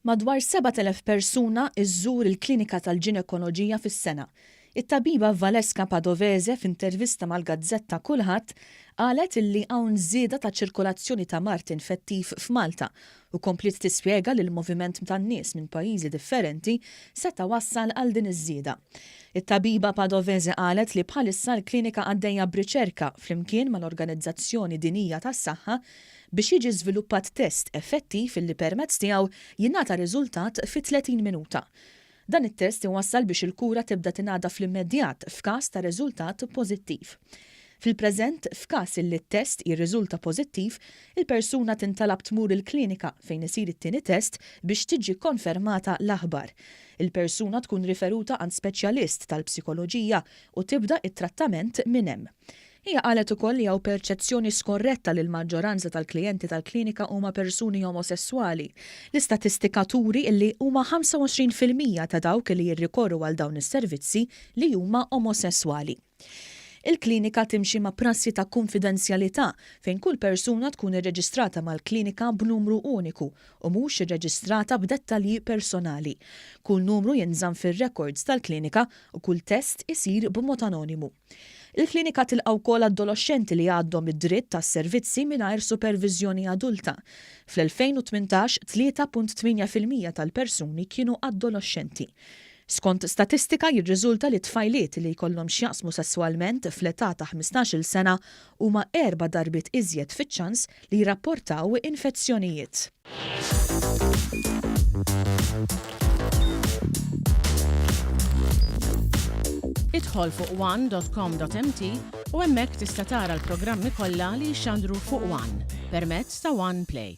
Madwar 7,000 persuna iżżur il-klinika tal-ġinekoloġija fis-sena. It-tabiba Valeska Padovese f'intervista mal-gazzetta Kullħadd qalet illi hawn żieda ta' ċirkolazzjoni ta' mard infettiv f'Malta u kompliet tispjega li l-moviment tan-nies minn pajjiżi differenti seta' wassal għal din iż-żieda. It-tabiba Padovese qalet li bħalissa l-klinika għaddejja b'riċerka flimkien mal-Organizzazzjoni Dinjija tas-Saħħa biex jiġi żviluppat test effettiv illi permezz tiegħu jingħata riżultat fi 30 minuta. Dan it-test iwassal biex il-kura tibda tingħada fl-immedjat f'każ ta' riżultat pożittiv. Fil-preżent, f'każ illi t-test jirriżulta pożittiv, il-persuna tintalab tmur il-klinika fejn isir it-tieni test biex tiġi kkonfermata l-aħbar. Il-persuna tkun riferuta għand speċjalist tal-psikoloġija u tibda t-trattament minn hemm. Hija qalet ukoll li hawn perċezzjoni skorretta li l-maġġoranza tal-klijenti tal-klinika huma persuni omosesswali. L-istatistika turi illi huma 25% ta' dawk li jirrikorru għal dawn is-servizzi li huma omosesswali. Il-klinika timxi ma' prassi ta' kunfidenzjalità fejn kull persuna tkun irreġistrata mal-klinika b'numru uniku u mhux irreġistrata b'dettalji personali. Kull numru jinżamm fir-rekords tal-klinika u kull test isir b'mod anonimu. Il-klinika tilqa' wkoll adoloxxenti li għandhom id-dritt għas-servizzi mingħajr superviżjoni adulta. Fl-2018, 3.8% tal-persuni kienu adoloxxenti. Skont statistika jirriżulta li tfajliet li jkollhom x'jaqsmu sesswalment fl-età ta' 15-il sena huma erba' darbiet iżjed fiċ-ċans li jirrapportaw infezzjonijiet. Idħol fuq one.com.mt u hemmhekk tista' tara l-programmi kollha li jixxandru fuq One permezz ta' One Play.